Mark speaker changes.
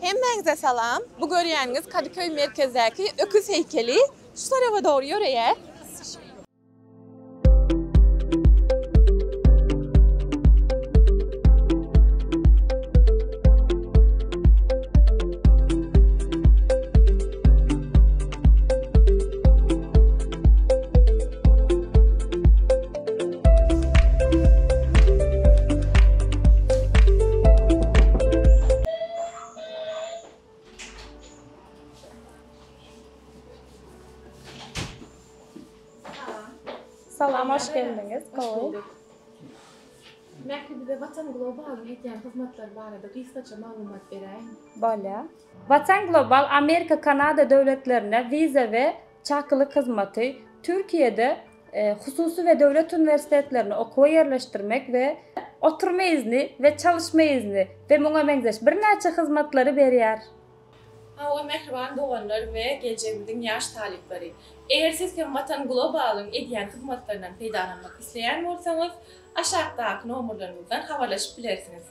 Speaker 1: Hemmäňize salam! Bu görýäniňiz Kadyköý merkezdäki öküz heýkeli. Şu taraba dogry ýöreýär.
Speaker 2: Salam hoş geldiňiz. Gowy.
Speaker 1: Mähri bize Watan Globalyň edýän hyzmatlary barada gysgaça maglumat beräýiň.
Speaker 2: Bolýar. Watan Global Amerika, Kanada döwletlerine wiza we çakylyk hyzmaty, Türkiýede hususy we döwlet uniwersitetlerine okuwa ýerleşdirmek we oturma izni we çalyşma izni we muňa meňzeş birnäçe hyzmatlary berýär.
Speaker 1: Hawa, mähriban doganlar we geljegimiziň ýaş talyplary! Eger siz hem Watan Globalyň edýän hyzmatlaryndan peýdalanmak isleýän bolsaňyz, aşakdaky nomerlerimizden habarlaşyp bilersiňiz.